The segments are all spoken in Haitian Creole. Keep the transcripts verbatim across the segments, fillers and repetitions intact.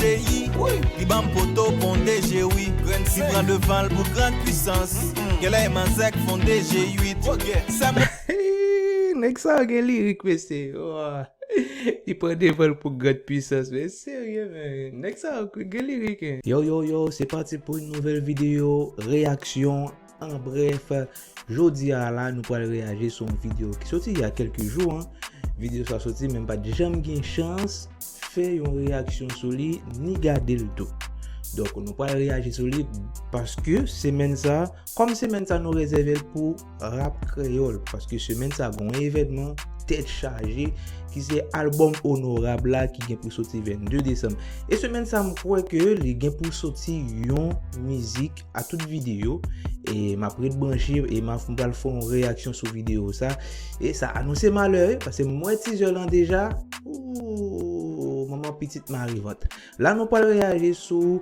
Cheyi, li ban m poto pon D J wi. Li pran devan l pou grand puissance. Genlè e manzè k fon D J uit. Sa m Nèg sa yo gen lirik mesye. Li pran devan l pou grand puissance men serye men. Nèg sa yo gen lirik hein. Yo yo yo, se pati pou yon nouvèl videyo reyaksyon. An brèf, jodi a la nou pral reyaji sou yon videyo ki soti y a kèlke jou an. Videyo sa soti men m pa t janm gen chans fè yon reyaksyon sou li ni gade l tou. Donk nou pral reyaji sou li paske semèn sa, kòm semèn sa nou rezève l pou rap kreyòl paske semèn sa gon evènman tèt chaje ki se albòm Onorab la ki gen pou soti vennde desanm. E semèn sa m kwè ke li gen pou soti yon mizik a tout videyo e m ap ret branche e m ap m pral fè yon reyaksyon sou videyo sa. E sa anonse malè wi paske m wè tizè lan deja. Ooh manman pitit mare vant. La nou pral reyaji sou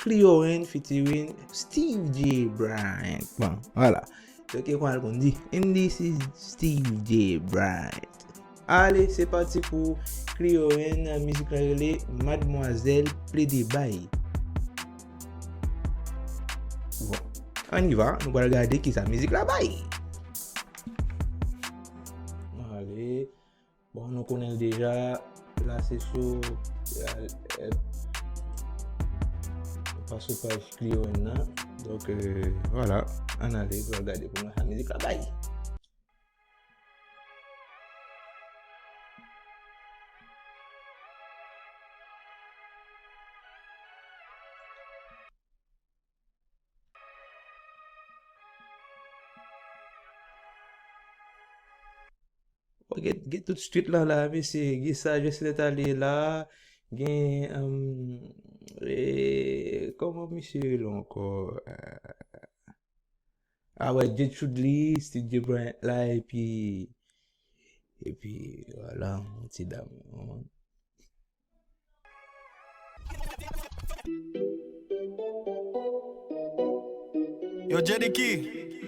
Cleoren featuring Steve J Bryant. Bon, vwala. Donk e konn al konn di and this is Steve J Bryant. Ale se pati pou Cleoren mizik la rele Madmwazèl plede bay. Bon, ann y va, nou pral gade kisa mizik la bay. Ale. Bon nou konnen l deja. La se sou pa sou paj Cleoren nan. Donk vwala. Ann ale pou n gade kòman sa mizik la bay. Bon, gen, gen tout street la la mesye, gen Sagesse Nèt Ale la, gen um, e, kòman misye rele ankò? Ah ouais, Jay Chudley, Steve J Bryant la, epi epi vwala, yon ti dam. Yo Jedicky,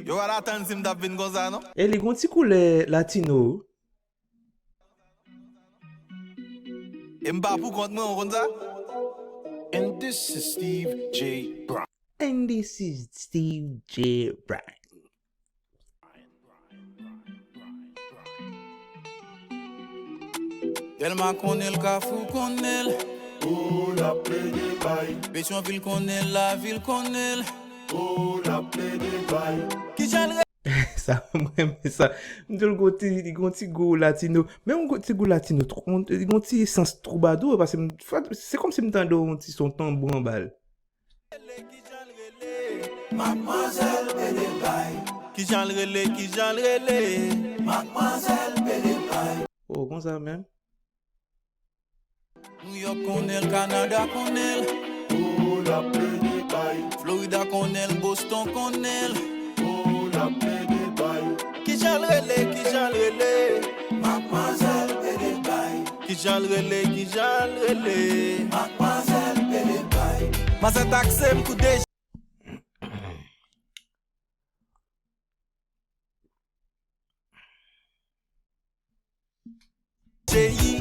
yo pa t atann si m t ap vin konsa non. E li gon ti koulè latino. E m pa pou kont mwen, ou konn sa? And this is Steve J Brown. And this is Steve J Brown. Dèlma konnen l, Kafou konnen l. Oh, l ap plede bay. Petyonvil konnen l, lavil konnen l. Oh, l ap plede bay. Kijan l rele? Sa, m renmen sa. M di w l gon ti, li gon ti gou latino. Men yon ti gou latino, li gon ti sans twoubadou, paske se kòmsi m tande yon ti son tanbou anba l. Madmwazèl plede bay. Kijan l rele, kijan l rele? Madmwazèl plede bay. Oh, konsa menm. Nouyòk konnen l, Kanada konnen l. Oh, l ap plede bay. Florida konnen l, Boston konnen l. Oh, l ap plede bay. Kijan l rele, kijan l rele? Madmwazèl plede bay. Kijan l rele, kijan l rele? Madmwazèl plede bay. Manzè takse m kou de Cheyi,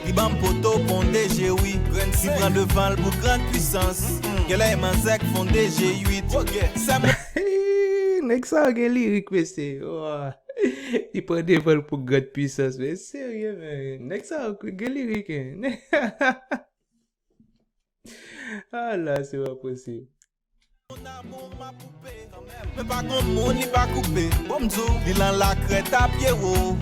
li ban m poto pon D J wi. Li pran devan l pou grand puissance. Genlè e manzè k fon D J uit. Sa m. Nèg sa yo gen lirik mesye. Li pran devan l pou grand puissance men serye men. Nèg sa yo gen lirik hein. Ala se pa posib. Mon amour m a poupe. Men pa gon moun li pa koupe. Bon m di w, li lan lakrèt a pye wo.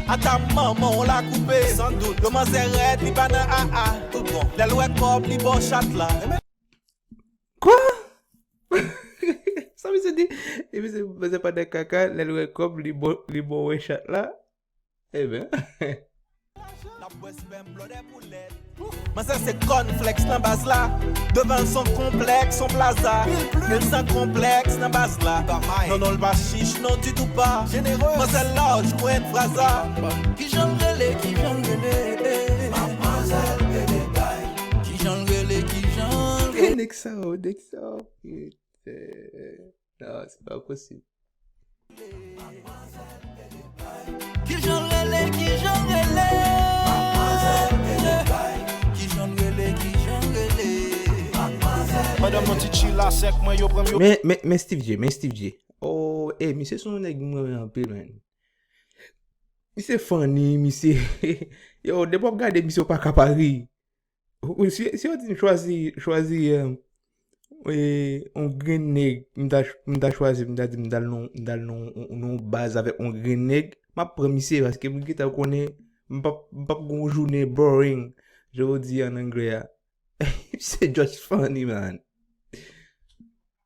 Ata manman w la koupe. San dout. Yo manzè rèd li pa nan aa. Tout bon. Lè l wè kòb li ba w chat la. Kwa? Sa misye di? E misye manzè pa nan kaka, lè l wè kòb li ba w wè chat la. Ebyen. N ap bwè spèm blòdè poulèt. Manzè se kònflèks nan baz la. Devan l son konplèks, son plaza. Men l san konplèks nan baz la. Non non l pa chich non ditou pa. Manzè laj kwen fraza. Kijan l rele, kijan l rele? Madmwazèl plede bay. Kijan l rele, kijan l rele? Nèg sa yo, nèg sa yo. Putain. Non, se pa posib. Kijan l rele, kijan l rele? Kijan l rele, kijan Madanm nan ti chill la sèk mwen, yo pran m, yo. Men, men, men Steve J, men Steve J. Oh, eh, misye se yon nèg mwen renmen anpil, man. Misye funny, misye. Yo, depi w ap gade misye, w pa ka pa ri. Ou, ou, si, si yo di m chwazi, chwazi, eh, eh, yon grenn nèg, m ta ch-, m ta chwazi, m ta di, m ta al nan, m ta al nan, nan yon baz avèk yon grenn nèg, m ap pran misye, paske m gentan konnen, m p ap, m p ap gen yon jounen boring, jan yo di an anglè a. Misye just funny, man.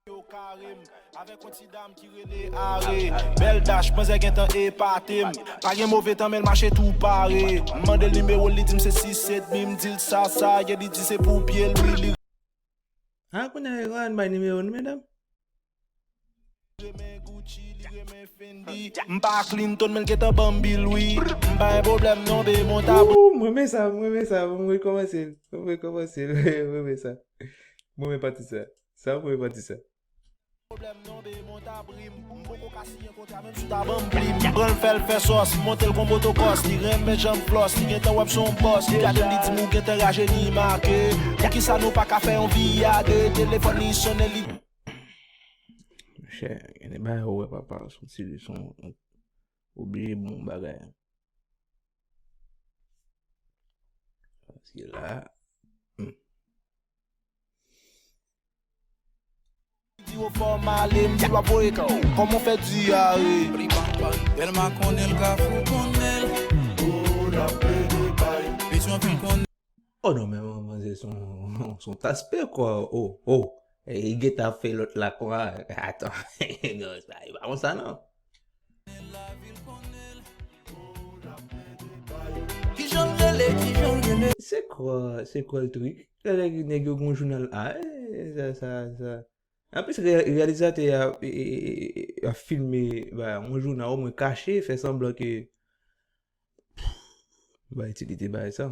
Yo kare m avèk yon ti dam ki rele Are. Bèl dach, manzè gentan epate m. Pa gen move tan, men l mache tou pare. M mande l nimewo l, li di m se sis edmi. M di l sa, sa ye, li di se pou pye l, wi, li. Ah, kounye a, yo ann bay nimewo nou, medam? Renmen Gucci, li renmen Fendi. M pa Clinton, men l gentan ban m bil, wi. M pa gen pwoblèm, non, be, monta. Ooh, mwen renmen sa, mwen renmen sa. Mwen rekòmanse l. Mwen rekòmanse l. Mwen renmen sa. Mwen renmen pati sa. Sa, mwen renmen pati sa. Pwoblèm, non, be, monta bri m. M poko ka siyen kontra, menm si w ta ban m plim. Pran l, fè l fè sòs, monte l kon motokòs. Li renmen jan m flòs, li gentan wè m se yon bòs. Li gade m, li di m ou gentan rajeni make. Poukisa nou pa ka fè yon vi a de? Telefòn li sonnen, li Monchè, gen de bagay ou wè papa, se yon ti leson, oblije bon bagay. Paske la, hmm. Di w fò m ale, m di l w ap voye kò w. Kòman w fè diyare? Tèlman konnen l ka fou konnen l. Petyon vin konnen. Oh non, men manzè se yon, se yon tas pè, kwa. Oh, oh. E, li gentan ap fè lòt la, kwa. Atan. Non, sa, e pa konsa, non. Kijan l rele, kijan l rele? Se kwa, se kwa l trik? Lè nèg, nèg yo gon jounal. Ah, eh, sa, sa, sa. Anplis, reyalizatè a, e, e, e, e, ap filme, ba, yon jounal, omwen kache, fè sanblan ke, ba, itilite bagay sa.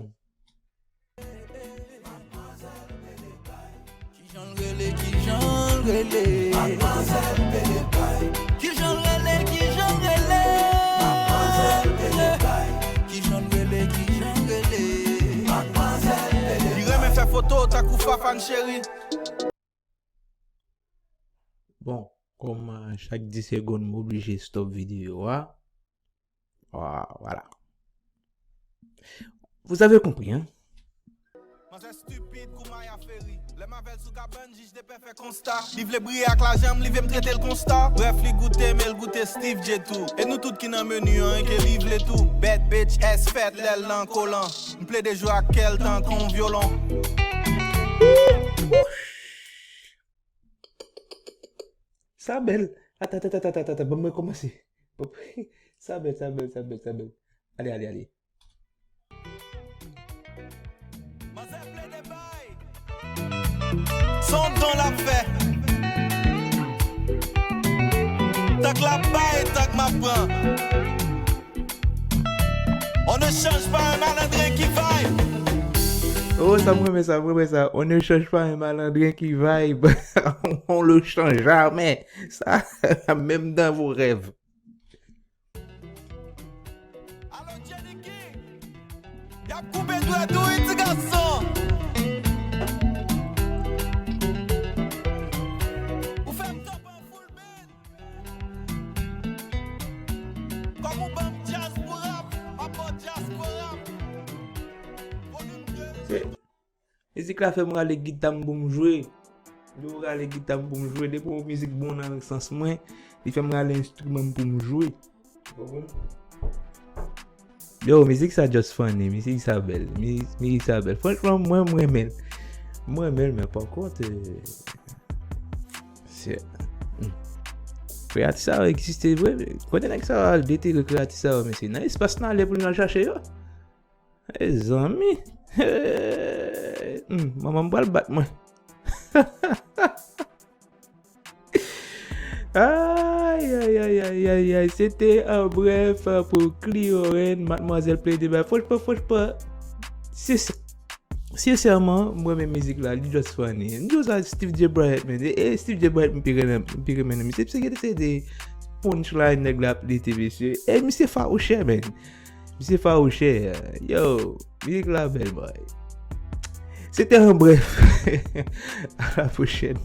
Kijan l rele, kijan l rele? Madmwazèl Pelepay. Kijan l rele, kijan l rele? Madmwazèl Pelepay. Kijan l rele, kijan l rele? Madmwazèl Pelepay. Li renmen fè foto tankou Fafane Chery. Bon, kòm, euh, chak dis segonn m oblije stop videyo a. Ah, voilà. Vous avez compris, hein? Manzè stupid kou Maya Feri. Lè m avè l sou kabann, jij de pè fè konsta. Li vle briye ak lajan m, li vle m trete l konsa. Brèf, li goute, men l goute Steve J tou. E nou tout ki nan meni an, ke li vle tou. Bad bitch, ass fat, lè l nan kolan. M plede jwe ak kè l tankou yon vyolon. Sa bèl. Ata, ata, ata, ata, ata, ban mwen kòmanse. Sa bèl, sa bèl, sa bèl, sa bèl. Ale, ale, ale. Manzè plede bay. Se yon don l ap fè. Tank l ap bay, tank m ap pran. On ne change pas un malandrin qui vibe. Oh, sa m renmen sa, m renmen sa. On ne change pas un malandrin qui vibe. On le change jamais. Sa, même dans vos rêves. Alon Jenny King, y ap koupe dwèt ou wi ti gason. Ou fè m tanp an full band. Kòm ou ban m djaz pou rap, m ap ba w djaz pou rap. Volim de. Mizik la fè m rale gita m pou m jwe. Yo rale gita m pou m jwe. Depi yon mizik bon nan sans mwen, li fè m rale enstriman m pou m jwe. Ou konprann? Yo, mizik sa just funny, mizik sa bèl, mi-, mizik sa bèl. Franchman, mwen, mwen renmen l. Mwen renmen l, men pa kont, euh, se, hmm. Kreyatif sa egziste vre. Kote nèg sa al detere kreyatif sa yo, mesye? Nan espas n ale pou n al chache yo? Mezanmi. Hmm, manman m pral bat mwen. Ay, ay, ay, ay, ay, ay. Se te an brèf pou Cleoren, Madmwazèl Plede Bay. Franchman, franchman, se, sensèman, mwen renmen mizik la, li just funny. M di w sa, Steve J Bright, men. E, e Steve J Bright, m pi renmen, m pi renmen nan mizik. Se, se, se de punchline nèg la ap lite, mesye. E misye fawouchè, men. Misye fawouchè. Yo, mizik la bèl, boy. C'était un bref. À la prochaine.